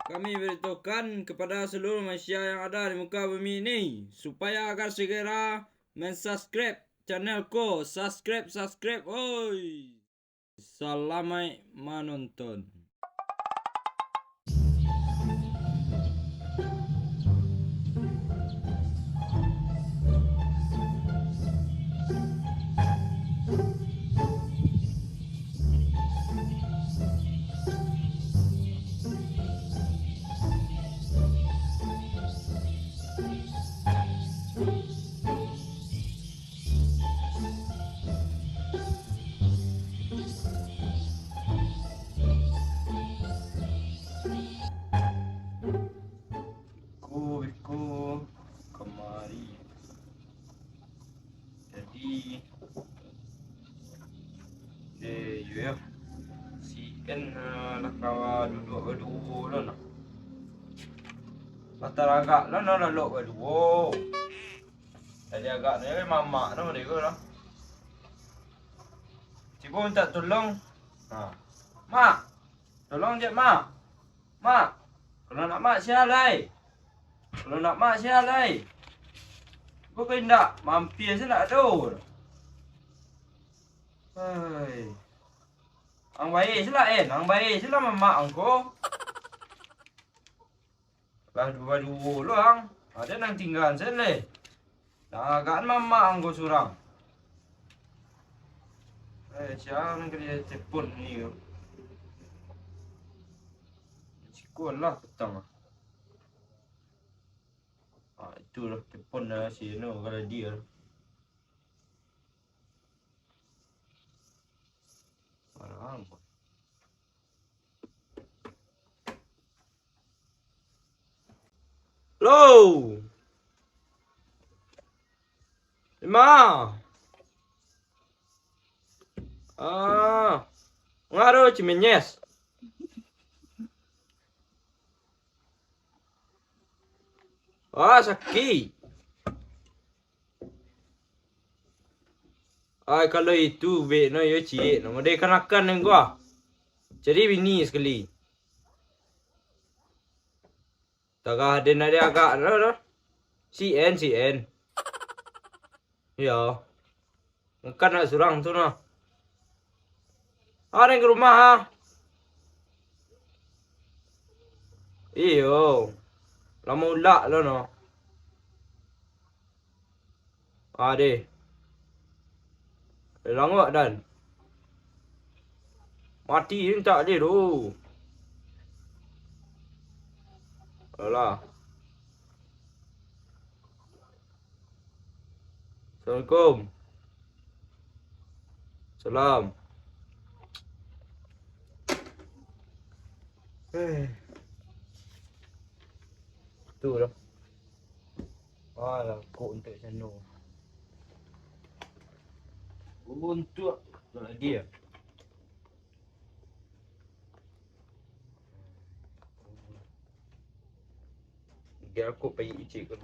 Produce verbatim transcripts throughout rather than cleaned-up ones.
kami beritahukan kepada seluruh manusia yang ada di muka bumi ini, supaya agar segera mensubscribe channel ko. Subscribe, subscribe, oi. Salamaik manonton. Beko, beko, kamari. Jadi, eh, iyo, yo. Si N, eh, lah kawa duduak baduo lo nah. Lah taragak lo nah lalok baduo. Tadi agak ni mamak no dek ko lah. Cubo minta tolong. Ha. Mak, tolong je, Mak. Mak, kalau nak Mak sia lai. Kalau nak Mak sia lai. Ko indak mampir se nak ado. Hei. Ang bae se lah, eh. Ang bae se lah mamak ang ko. Lah duo-duo lo ang. Ado nan tinggaan sen leh. Lah agak mamak ang ko surang. Eh, sia nan kali telepon ni ko. Siko lah petang. Ah, itulah telepon lah si Eno kalau dia. Marah amat. Lo. Lima. Ah. Ngaruh cimenyes. Ah, sakik. Ai, kalau itu, bek no, yo ciek no. Mode kanakan nan gua. Cari bini sakali. Tagah den ade agak no, no. Si N, si N. Iyo. Kan nak surang tu no. Areng ka rumah, ha. Iyo. Lamo ulak lo no. Ade. Eh, langok dan. Mati mintak dia tu. Alah. Assalamualaikum. Salam. Eh. Tu dah. Ah, langkok untuak sano. Untuak tu lagi ya. Dia aku pai icik ko.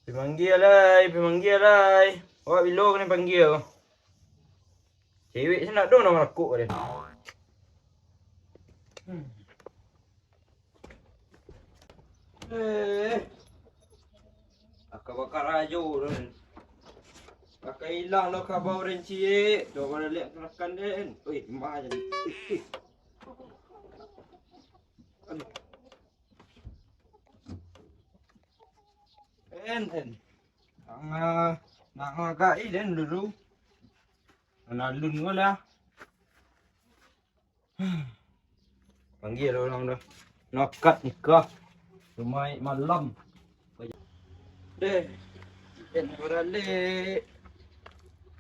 Pamanggia lai, pamanggia lai. Awak bilo kena panggia ko? Cewek se ndak ado nan malakuk den. Hmm. Eh. Aka bakarajo den. Aka ilang lo kabau den ciek. Cubo baliak kanakan den. Oi, mah jadi. Ih, ih. Aduh. Enten. Nang, nang agak i den dulu. Nan alun ko lah. Panggia urang dah. Nak akad nikah. Jumaik malam. Deh. Den baralek.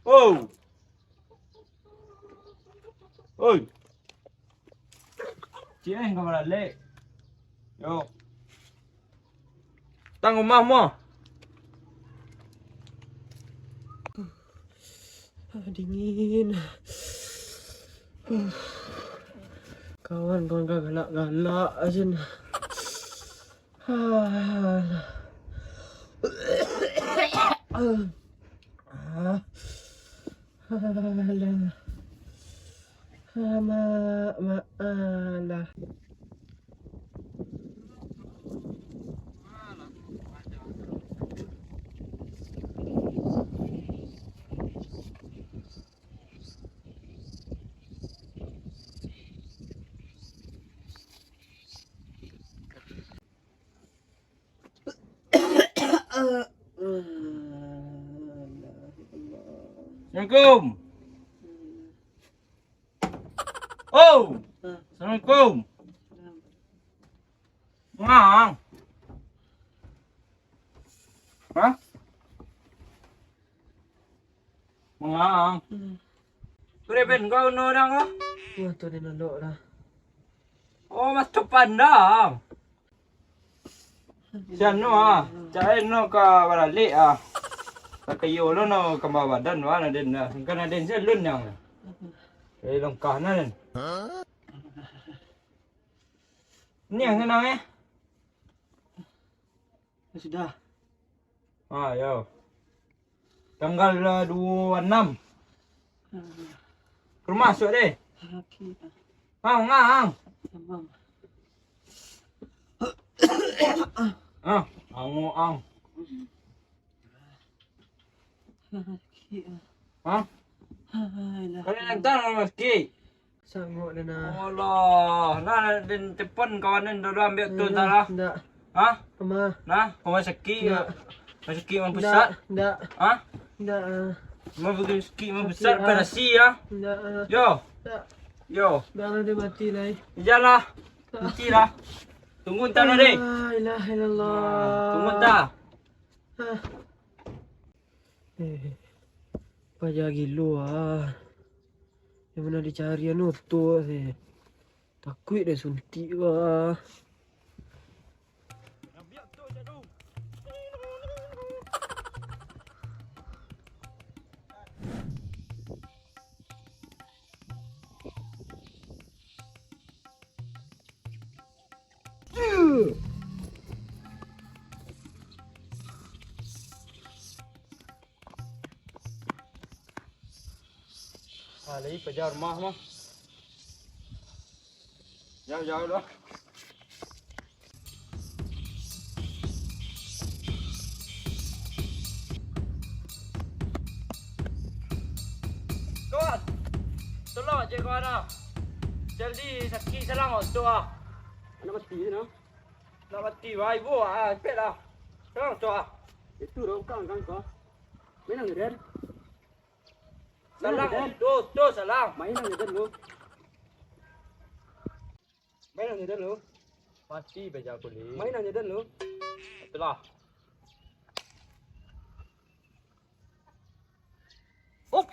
Oh. Oi. Ciek, eh, ka baralek. Yo. Tang rumah mo. Ah, dingin. Kawan-kawan ka galak-galak asin. Ah. Ah. Alah. Ah, mak, mak, alah. Assalamualaikum. Oh, assalamualaikum. Mang. Hah? Mang. Hmm. Tu deh, Ben, kau no dang, ah? Wah, tu deh nalok dah. Oh, Mas Topan dah. Sian no, ah. Cak no ka baralek, ah. Ka kayo lo no kamba badan, wah, Aden dah. Kan Aden salun yang. Eh, lengkah na, Den. Ni yang senang, eh. Ya sudah. Ah, yo. Tanggal, ah, dua puluh enam. Ah. Ka rumah isuak deh. Oke. Ah, ang, ang. Tamam. Ah, ang, ang. Sakik, ah. Hah? Alah. Kalian hantar rumah sakik? Sanggup dah, nah. Allah, nah, den telepon kawan den dulu, ambiak tu, ndak lah. Ndak. Hah? Rumah. Nah, rumah sakik. Ndak. Rumah sakik mah pusat. Ndak, ndak. Hah? Ndak, ah. Rumah sakik mah pusat, ah. Operasi, ah. Ndak, ah. Yo. Ndak. Yo. Biarlah dia mati lah, eh. Iyalah. Mati lah. Tunggu entah, deh. La ilaha illallah. Tunggu entah. Ah. Eh, paja gilo, ah. Yang mana dicari anu tu, eh. Takuik deh suntik, ah. Ah, lai paja rumah mah. Jauh-jauh doh. Kawan, tolong je kawan ah. Jaldi sakik salang oto ah. Nak mati je nah. Nak mati, wah, ibu ah, cepet lah. Salang oto ah. Itu dah bukan kan kau. Main lah, Den. Salang, tu, tu, salang. Main lah, Den, lu. Main lah, Den, lu. Mati paja aku ni. Main lah, Den, lu. Itulah. Op.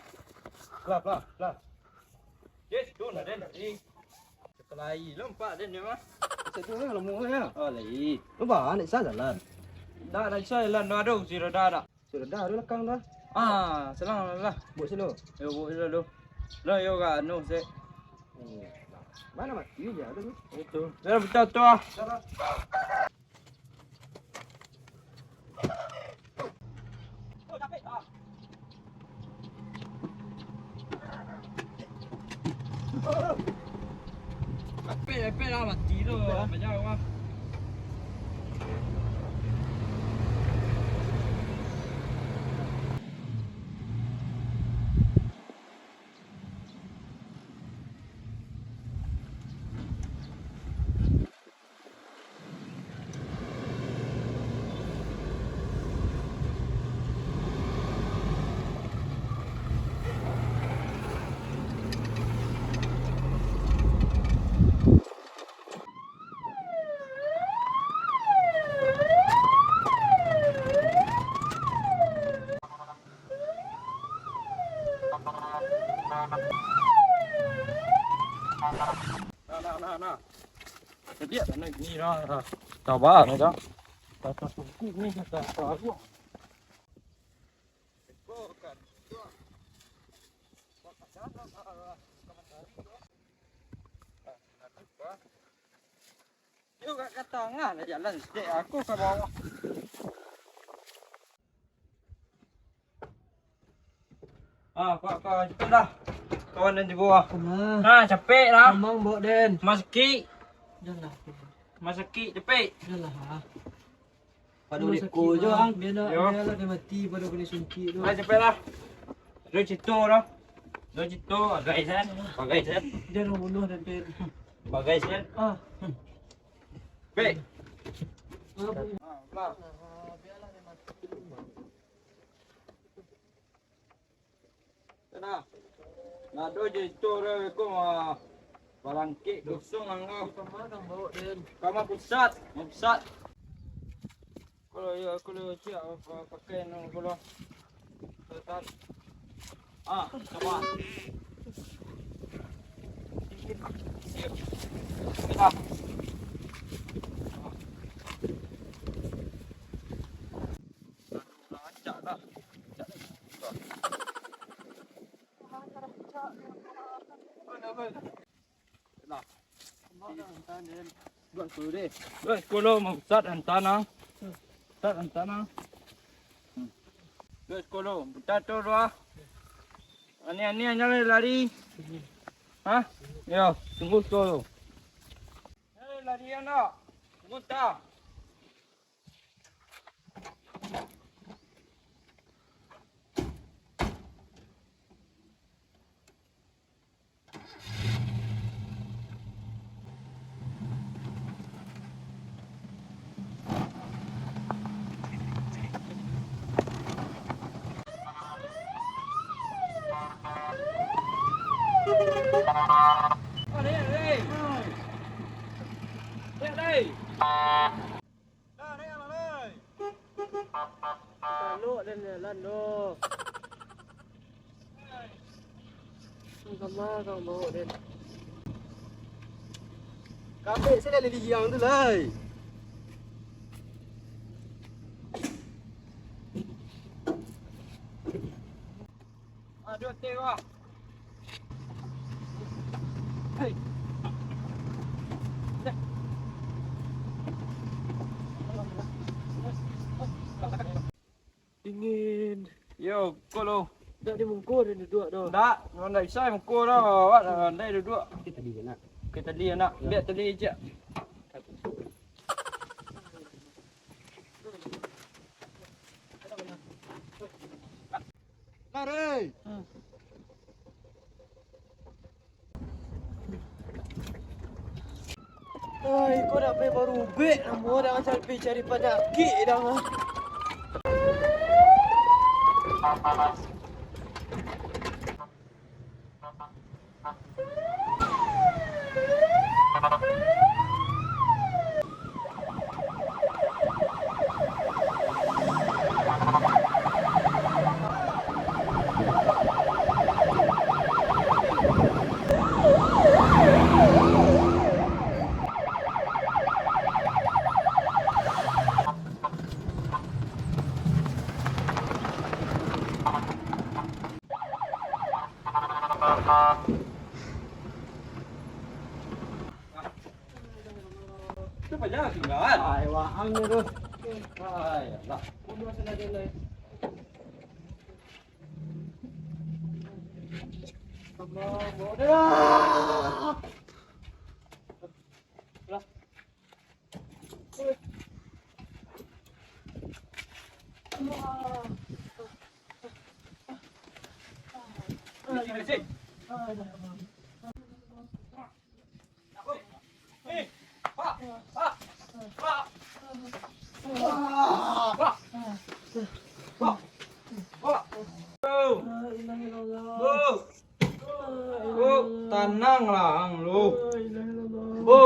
Lah, lah, lah. Yes, tu lah, Den. Eh. Sekelai lompat, Den, dia mah. Satu lah, lama ya. Oh, lai. Lu bah, nak bisa jalan. Tak, nak bisa jalan, dah ada kursi roda tak? Sudah dah, ada lekang dah. Ah, salang lah. Buat silo. Yo, buat silo dulu. Lah, yo, ka anu, sek. Hmm. Mana mati je, ada tu. Itu. Dah, betul tu ah. Dah, dah. Epek, epek lah, mati tu. Banyak rumah. Nah, nah, nah, nah. Jadi, tanah gini lah. Sabar, ya. Tanah sungkuh ni, kata aku. Yo, ka tangah lah jalan, dek aku ka bawah. Ah, kau, kau, cepatlah. Kawan nan tibo ah. Kama. Nah, capek lah. Kamang bawa den. Masakik. Dah lah. Masakik, capek. Dah lah. Pado Rumah riko sakit, jo, Bang. Ang. Biar nak, Yo. biar nak dia mati, pado kena suntik tu. Lah, capek lah. Dua cito lah. Dua cito, bagai san. Bagai san. Dia orang bunuh dan pen. Bagai san. Ah. Pek. Ah, bu- Ah, lah. Ah, biarlah dia mati. Nah, nado je itu orang ko mah balangkek kosong anggo. Kama pusat, pusat. Kalau ya, kalau siap apa pakai nang kalau. Setan. Ah, sama. Siap. Kita. Rancak dah. Rancak dah. Nah. Buat sepuluh deh. Buat sepuluh, Mang Ustaz, hantar nah. Ustaz, hantar nah. Hmm. Buat sepuluh, buta tu dua. Ani-ani hanya lari. Hah? Yo, tunggu sepuluh. Hei, lari anak. Tunggu tak? Talok den jalan tu. Sama kau bawa den. Kambek sini ada di giang tu, lai. Aduh, teh, wah. Hei. Dingin. Yo, ko lo. Ndak di mungkur yang duduk tu. Ndak, memang ndak bisa mungkur tu. Awak dah pandai duduk. Kita tadi nak. Kita tadi nak. Biar tadi je. Lari. Ai, kau dah pai barubek, namo dah macam pai cari panyakik dah. Itu banyak tinggal. Ai, waang ni tu. Ai, alah. Bu, tanang lah, ang lu. Bu.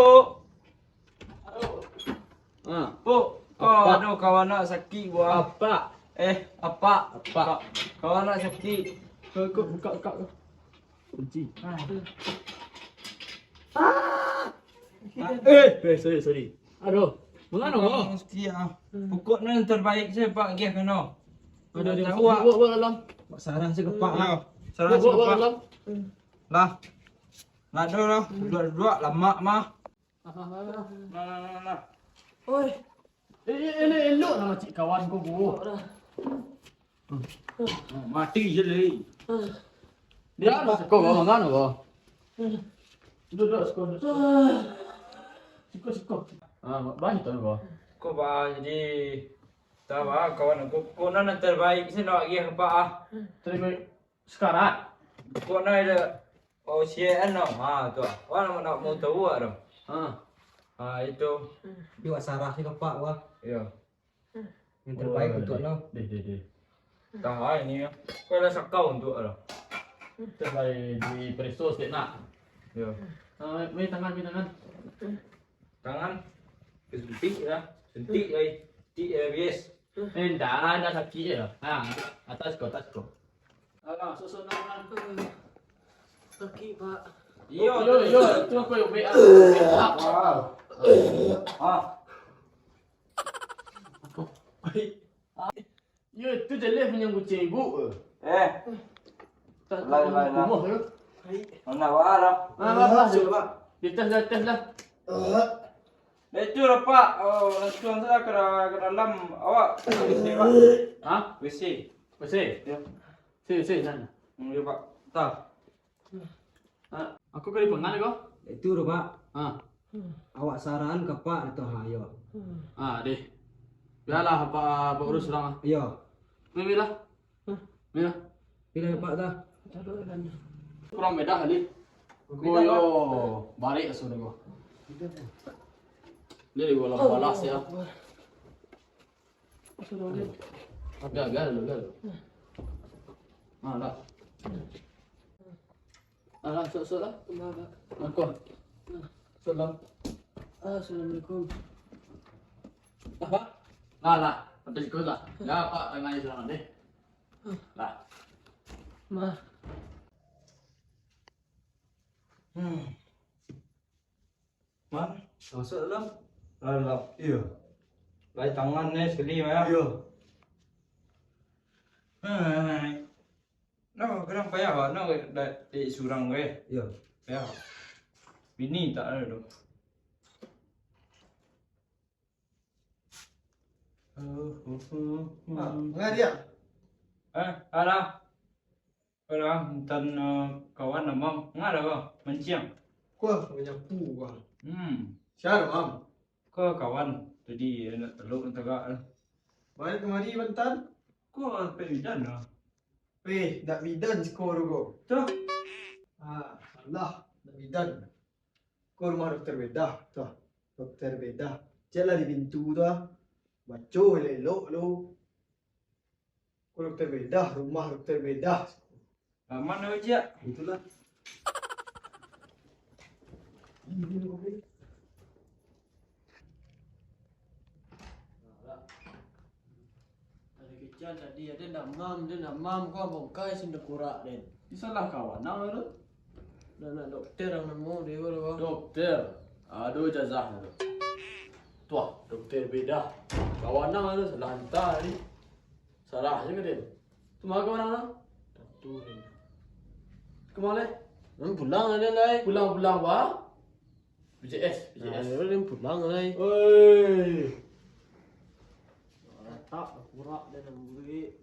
Ah. Bu, kau Apak. Ado kawan nak sakik, Bu. Apak. Eh, apak. Apak. Apak. Kawan nak sakik. Kau, kau buka, buka. Kunci. Ah. Eh, eh, sorry, sorry. Aduh, mangano ko? Sakik, ah. Pokok nan terbaik sajo, Pak, agiah kano. Aduh, aduh, tahu, buat, ah. Buat, buat dalam. Buat sarah sajo, Pak. Ah, sarah sajo, Pak. Buat, buat dalam. Lah. Lah, dah lah. Duduak-duduak, lamak mah. Nah, nah, nah, nah, nah. Oi. Eh, eh, elok, elok lah makcik kawan ko, Bu. Elok lah. Hmm. Mati je lai. Dia anu siko ko, mangan ko. Duduk siko, duduk siko. Siko, siko. Ah, baik tu ko. Ko ba, jadi, tak ba, kawan ko, ko nan terbaik sih nak lagi apa ah? Terbaik sekarang. Ko nan ada, oh, C N no. Ha, tu. Wah, nak, nak mau tahu ah, tu. Ha. Ha, itu. Di wak sarah sih, Pak, wah. Iya. Yang terbaik. Oh, untuk deh, no. Deh, deh, deh. Dah, ah, ini ya. Kau ada sakau untuk ada. Terbaik di preso sikit nak. Ya. Ah, main tangan, main tangan. Tangan. Suntik ya. Suntik ai. Tik ya, bias. Eh, ndak, ndak sakit ya. Ha, atas ko, atas ko. Alah, susun tangan. Sakit, Pak. Iyo, iyo, tu. Iyo, iyo, tu aku yang B A. Wow. Ah. Yo, itu jelas punya kucing ibu. Eh. Tak. Lah, lah, lah. Kumuh tu. Mana awak lah? Ah, lah, lah, cuba, Pak. Di atas, di atas lah. Eh, itu lah, Pak. Oh, langsung saja ke, ke dalam. Awak W C, Pak. Hah? W C. W C? Ya. Sini, sini, sana. Hmm, ya, Pak. Tah. Ah, aku ka dipengan ko? Itu tu, Pak. Ah. Awak saran ka Pak tu, ha, yo. Ah, deh. Bialah Pak, Pak urus urang ah. Iyo. Mimi lah. Mimi lah. Pilih Pak dah. Kurang beda kali. Beda, Pak. Barek sudah ko. Dia di bola balas ya. Gagal, gagal. Nah, lah. Alah, sok-sok lah. Alah, Pak. Aku. Salam. Assalamualaikum. Apa? Lah, lah. Sampai siku lah. Ya, Pak, tangan salam deh. Lah. Mah. Hmm. Man, masuk dalam. Dalam. Iyo. Lai tangan ni sekali, Mah. Iyo. Hai. No, kadang payah, Pak. No, dek surang, weh. Iyo. Payah. Bini tak ada tu. Ah, ngah dia? Eh, alah. Alah, intan, eh, kawan amam. Ngah dah, Bang? Manciang. Kuah, manyapu, Bang. Hmm. Siapa, Bang? Ko kawan, tadi nak telok nak tagak tu. Baliak kamari, Bang Tan. Ko sampai bidan lah. Eh, nak bidan siko tu ko. Tu. Ah, salah, nak bidan. Ko rumah dokter bedah, tu. Dokter bedah. Ceklah di pintu tu ah. Baco elok-elok lo. Ko dokter bedah, rumah dokter bedah. Aman lah, Ujak. Itulah. Dari kecil tadi ado ndak mam, ado ndak mam, kau bongkai sendek kurak den. Salah kawan nang tu. Dah nak dokter yang namo dia tu. Dokter. Ado ijazah tu. Tuah, dokter bedah. Kawan nang tu salah entah ni. Salah je ka den. Tu mah kawan nang? Tantu den. Ka ma lai? Nang pulang lah den lai. Pulang-pulang ba? B J S, B J S. Nah, den pulang lai. Oi. Ratak, kurak den nang bulik.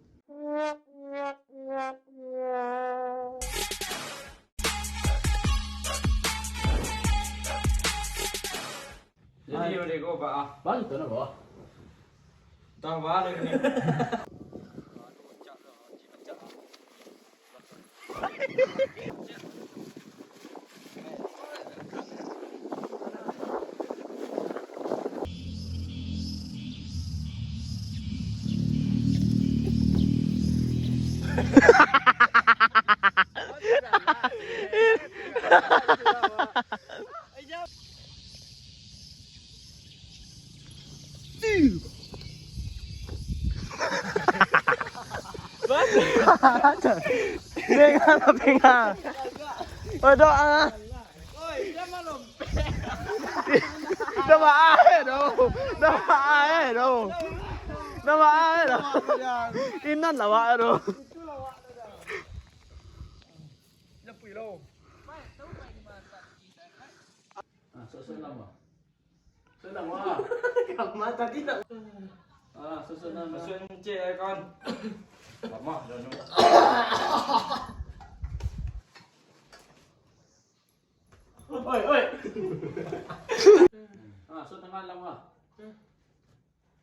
Jadi, udah ko, Pak, ah. Bantu lah, Pak. Tambah lagi ni. Dengar, dengar. Waduh, ah. Dah baai doh. Dah baai doh. Dah baai doh. Inan lah baai doh. Ah, sok-sok nama. Sok nama. Kama tadi nak. Ah, sok-sok nama. Sok encik, eh, kawan. Lama dah nunggu. Oi, oi. Ah, so tangah lah, Mak.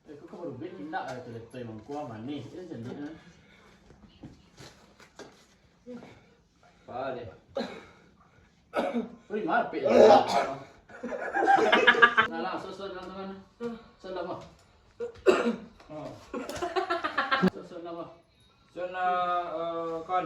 Eh, kau baru beli indak, eh, tu laptop emang kuah manih. Eh, jadi, eh. Apa deh? Oi, mapik lah. Nah, lah, so, so, teman-teman. So, lah, Mak. Oh. So, so, lah, Mak. So, nah, eh, kon.